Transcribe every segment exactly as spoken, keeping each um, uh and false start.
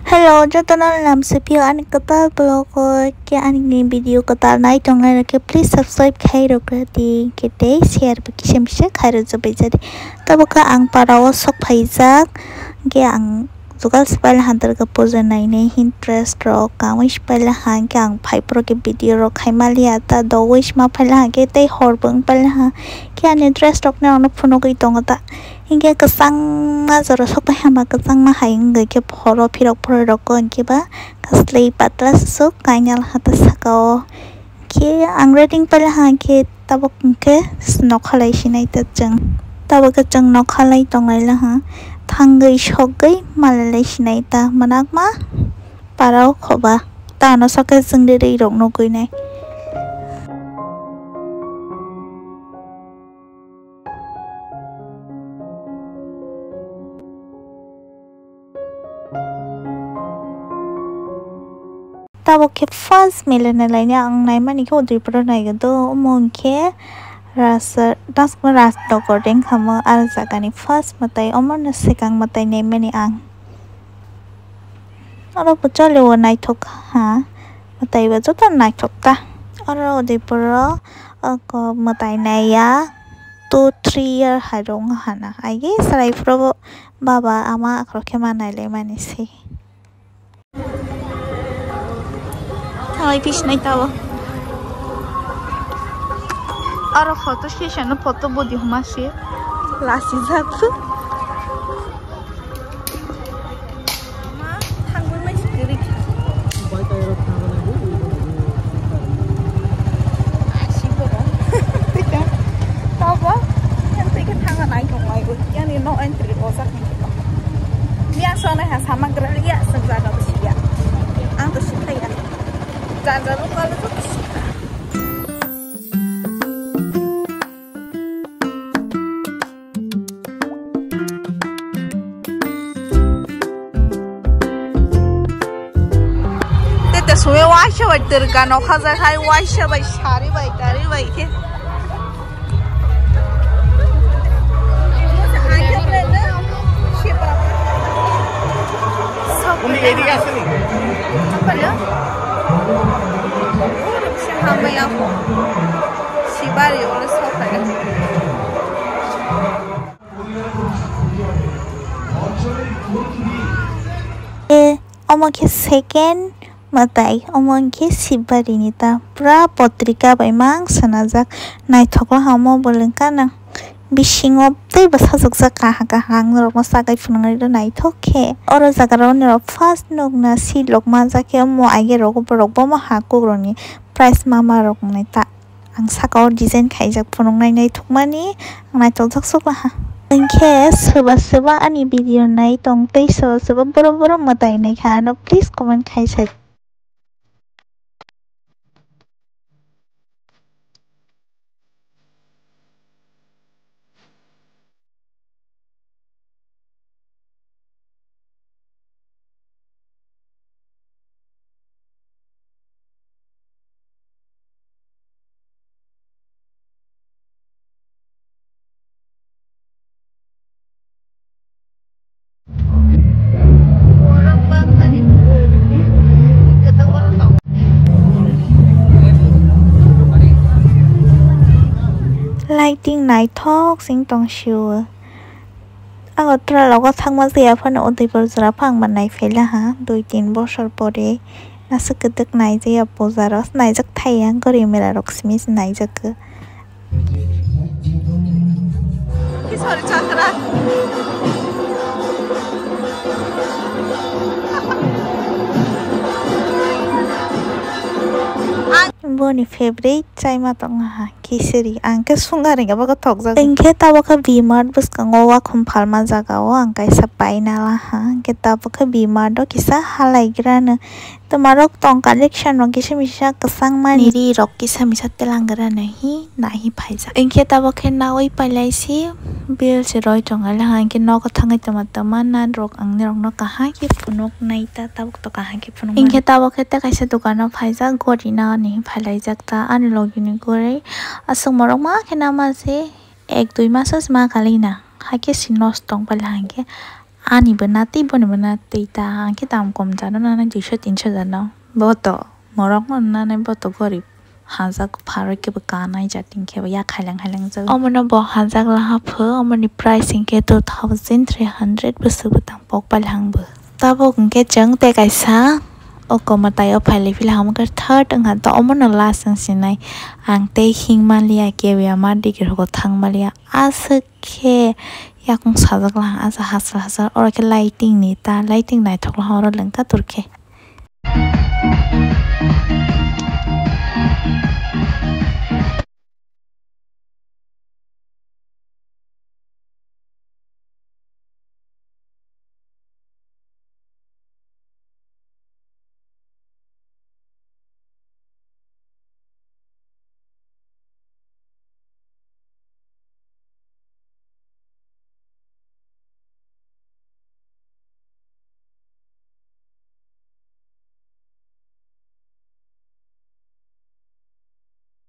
Hello, jotono lamsipio ani kwtal vlog o, ke ani video kwtal nai tongnai rok khe please subscribe khai rok di, ke tei share bo kisa misa khai rok jabajadi. Tabuk khe ang para o sok phaijak, ke ang jugal sipai laha Durga puja nainai hin dress rok kangwi sipai laha, ke ang phai phuru khe video rok khai maliya ta, dogwi sima phai laha, ke tei hor bo wng pai laha, ke ani dress rok no phunugwi tongo ta. Hinkhe kwchangma jora sokpai hama kwchangma hai wngwi khe phoro phirok phoroi rokgo hinkhe ba kaslwi patla susuk kainal hata saka o. Khe ang reading pala ha khe tabuk hinkhe nokha lai sinai ta chwng. Tabuk khe chwng nokha lai tonglai laha thangwi sogwi malai lai sinai ta mwnakma para o khoba. Tano sakhe chwngri rwi rok nugwi nai. Tabuk khe first mele nalaina ang naimani khe Udaipuro naigo do, omo hwnkhe rasa, tasma ras nokor dengkha mo, ah jagani first mwtai, omono swkang mwtai naimani ang. Oro bo jolio naithok ha, mwtai bo joto naithok ta. Oro Udaipuro o mwtai naiya two three year hai rok wngkha na. Aige chwrai phuru baba ama akhorok khe ma nailaimani se. Thalai pisnai tao. Oro photo session no photo budi huma se. Lasi jatu. Ma, thangwi mai sikiri kha. Asi bo. Tabo, yang tike thanga nai kong mai bo. Yani no entry o sak ni. Ni aso nai ha sama gra liya, sab jaga bo siya. Ang to sikha ya. Jar jar lo kalo to sikha. Tete suwe waisa bai twrwka nokha jak hai waisa bai sari bai tari bai khe. Hamya. Sibari oro sophai. E, omo khe second mwtai, omo hwnkhe Sibari ni ta pura potrika bai mang swnajak, naithok wngkha omo bwlwng kanang. Bisingo teibo sajokjak kaha kaha ang norokno chagai phunuknai rw naithok khe. Oro jaga rok nirok first nukna silok manjak khe omo aige rogo borok bomo ha kukrokni price ma ma rok wngnai ta. Ang saka o design khaijak phunuknai naithokmani ang naithokjak suklaha. Hwnkhe soba soba ani video nai tong tei soba soba borok borok mwtai naikha ano please comment khai sai. Lighting naithok sing tong sio. Agartala logo thangma jaya phano Udaipur jora phang ma nai phela ha dui tin bosor pore. Aswk kwdwk nai jaya puja rok naijak thai ya gori mela rok simi se naijak. Boni favorite chaima tongha khichiri, ang khe sunga ringya bo thokjak. Hwnkhe tabok khe V-Mart bwskango wakhum phalma jaga o ang kaisa paina laha, hwnkhe tabok khe V-Mart o kisa halaigrano. Twmarok tong collection rok kisa misa kwchangmani ri rok kisa misa telangrano hi nahi phaijak. Hwnkhe tabok khe nawi pailai si bill se roi tongo, hwnkhe nogo thangwi tongma tongma nan rok ang nirok no kaham khe phunuk nai ta, tabuk to kaham khe phunuk mano. Hwnkhe tabok khe tei kaisa dukano phaijak, gori nani phailai jak ta, ani logi ni gori aswk morok ma khe nama se ek dui maso se ma kalina, hakhe si nosto tong paila hwnkhe. Ani bo na twi, boni bo na twi ta, ang khe dam kom jano nanai, duiso tinso jano. Bo to morok no nanai, bo to gorib. Hajak pharwi khe bo kanai jat, hinkhe bo yak khailang khailang jago. Omono bo hajak laha pho, omoni price hinkhe two thousand three hundred bwswk bwtang pok pailhang bo. Tabuk hinkhe chwng tei kaisa o kwmwtai o phailai phila, omo khe third wngkha, to omono last wng sinai. Ang tei hing manliya, kebo ya ma digi rogo thang manliya. Aswk khe yakung sajak laha, asa hasal hasal, oro khe lighting ni ta, lighting naithok laha oro lengka turkhe.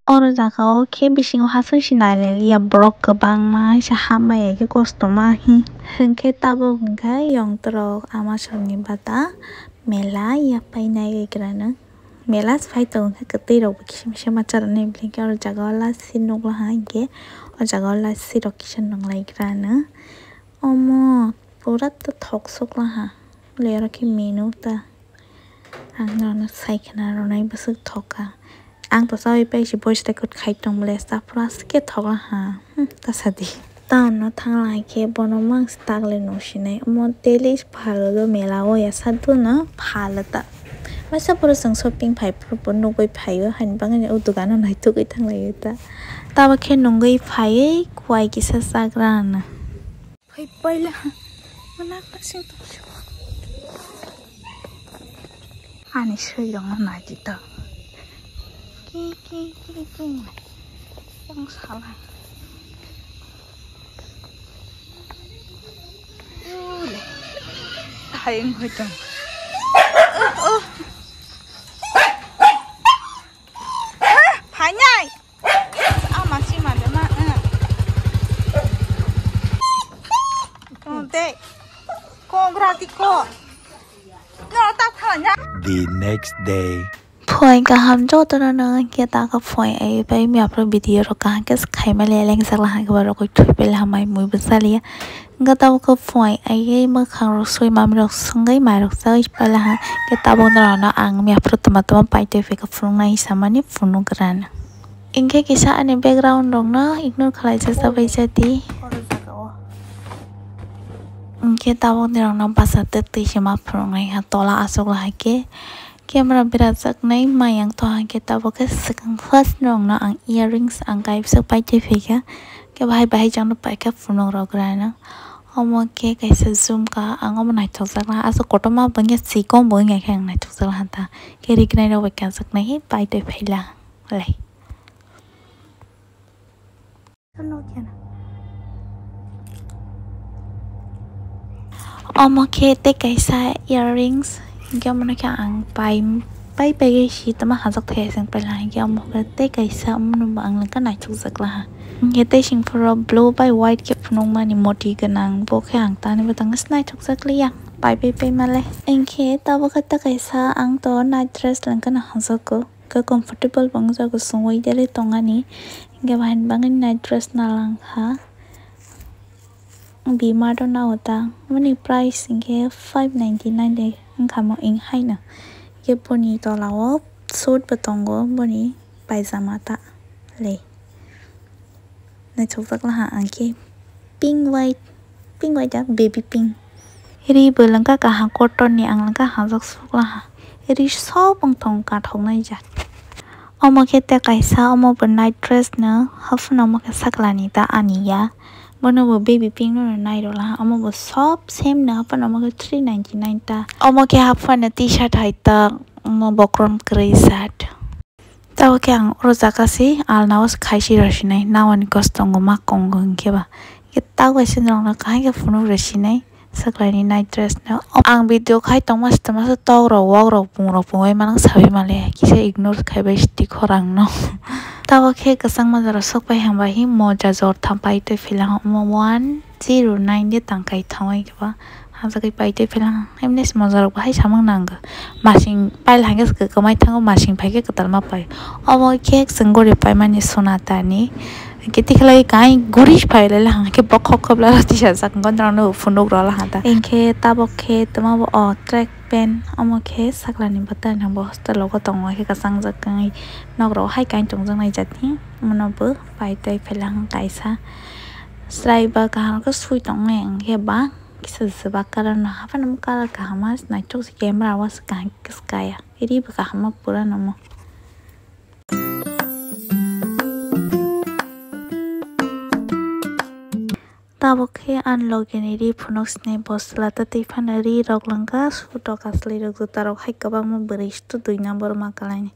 Oro jaga o khe bisingo hasing se nai liya borok kwbangma, se hambai ya khe kosto ma hi. Hinkhe tabuk hinkhe yongtorok Amasorni bata mela ya painai grano. Mela se phai tongo khe kwtwi rok bo kisa misa ma cha rwnai, hinkhe oro jaga o lasi nukla ha hinkhe o jaga o lasi rok kisa nunglai grano. Omo pura ta thok sukla ha. Le oro khe menu ta. Ang norokno sai khna rwnai bwswk thok kha. Ang to chaui pai se voice record khai tong bwle, chaphuru aswk khe thok laha. Hmm, ta sadi. Town no thang lai khe bono mang stak le nung sinai. Omo daily phalo do mela o ya sadu no phalo ta. Masa phuru chwng shopping phai phuru bo nugui phaio, haini bagwi o dogano naithogwi thang lai o ta. Tabuk khe nungui phaiwi kuai kisa chagra ano. Phai paila. Manak ta sing tong. Ani soi rong nai di to. Ki, ki, ki, ki. Yang salah. Ule. Hayang hoi tong. Oh, oh. Phai nai. Ama si ma de ma. Tong te. Ko grati ko. No ta phai nai. The next day. Phuai kaham jotono no hinkhe ta khe phuai ai pai miya phuru video rok kaham khe khaima le lengsak laha khe borok khe thupel hamai mui bwsa liya. Hinkhe tabuk khe phuai ai mwkhang rok sui mami rok swngwi mai rok chaui pailaha. Hinkhe tabuk norokno ang miya phuru tuma tuma paitwi phaikha phunuknai samani phunuk rano. Hinkhe kisa ani background rokno ignore khlaijak chabai jadi. Hinkhe tabuk norokno bwsa twi twi se ma phunuknai ha tola aswk lahai khe. Camera berajaknai mayang toha khe tabuk khe swkang first norokno ang earrings ang kaibwswk paitwi phaikha. Khe bahai bahai jangno paikha phunuk rok rano. Omo khe kaisa jhumka, ang omo naithokjak laha. Aswk kotorma bo wngya, chikon bo wngya khe ang naithokjak laha ta. Khe rignai rok bai kajaknai hi paitwi phaila lai. Omo khe tei kaisa earrings, hinkhe omono khe ang pai, pai pai si tongma hajak thai aswk paila, hinkhe omo khe tei kaisa omono bo ang lengkha naithokjak laha. Hinkhe tei singphuru blue bai white khe phunukmani moti gwnang, bo khe ang tani bo tangwi se naithokjak liya, pai pai pai male. Hinkhe tabuk khe tei kaisa ang to night dress lengkhana hamjakgo. Khe comfortable bo wngjago, chumui dele tongani. Hinkhe bahai ni bagwi night dress nalangkha. B-Mart o nao ta. Boni price hinkhe five ninety nine de wngkha mo wng haino. Hinkhe boni tola o suit bo tongo, boni paijama ta le. Naithokjak laha ang khe pink white, pink white ah baby pink. Ri bo lengkha kaham cotton ni, ang lengkha hajak suk laha. Ri sob wng thong kathoknai jat. Omo khe tei kaisa, omo bo night dress no, haphano omo khe sakla ni ta ani ya. Bono bo baby pink no nai rw laha, omo bo sob same no, haphano omo khe three ninety nine ta. Omo khe haphano T-shirt hai ta, omo bokrom kwrwi shirt. Tabuk khe ang oro jaga se alna o khai si rw sinai, nawani kosto tongo ma kongo hinkhe ba. Khe tabuk kaisa norokno kaham khe phunuk rw sinai, swkhlai ni night dress no. Ang video khai tongma se tongma se tok rok, wak rok, bung rok, bung bai manang sabai male, kisa ignore khai bai sidi khorang no. Tabuk khe kwchangma jora sok pai hamba hi moja jor tham pai twi philang omo one zero nine de tang kai thangwi khe ba. Hajagwi paitwi philang, emni se mojarok bahai samung nango. Masing paila hangkhe kwmai thango, masing phaikhe kwtal ma pai. Omo khe chwng gori paimani sona tani. Hwnkhe tikhlai kai guri phailai hangkhe bokhok khobla tisajak, gondrong no phunuk rwla hata. Hwnkhe tabok khe twma bo o track pant, omo khe saklani bwtani bo hostel logo tongo, hwnkhe kwchangjak wngwi nok rok hai kai tongjaknai jat hi. Omono bo paitwi philang kaisa chwrai ba kaham khe swi tongnai hwnkhe ba. Kisa swbak colour no haphano colour kaham ma naithok se camera o se kaham khe swkaya ri bo kaham ma pura no mo. Tabok khe ani logi ni ri phunuk sini bosla ta twi phano ri rok langka suit rok kaslai rok juta rok hai kwbangma bwrwi suit dui number ma kwlaini.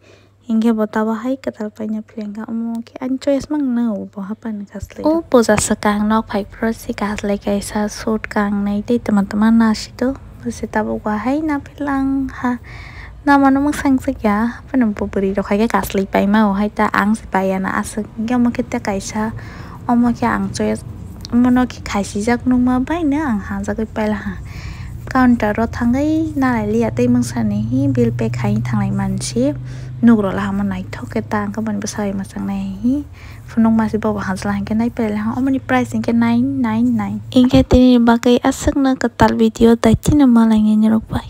Hinkhe bo tabo hai kwtal paina phlengkha, omo khe ani choice mang no bo haphano kaslai. O puja swkang nok phai phuru se kaslai kaisa suit kangnai tei tama tama nasido, bo se tabuk wahai na phelang ha namano mwsang swkya, haphano bo bwrwi rok hai khe kaslai paima o hai ta ang se paiya na aswk. Hinkhe omo khe tei kaisa, omo khe ang choice, omono khe khaisijak nukma bai no ang hajagwi paila ha. Counter o thangwi nalai liya tei mungsa ni hi bill pay khai thanglai mansi. Nugrok lahamo naithok khe ta ang khe boni bwsai mwchang nai hi phunuk masi bobo hajla hinkhe nai pele ha omoni price hinkhe nine nine nine. Hinkhe tini bagwi aswkno kwtal video dai tino malainai norok bai.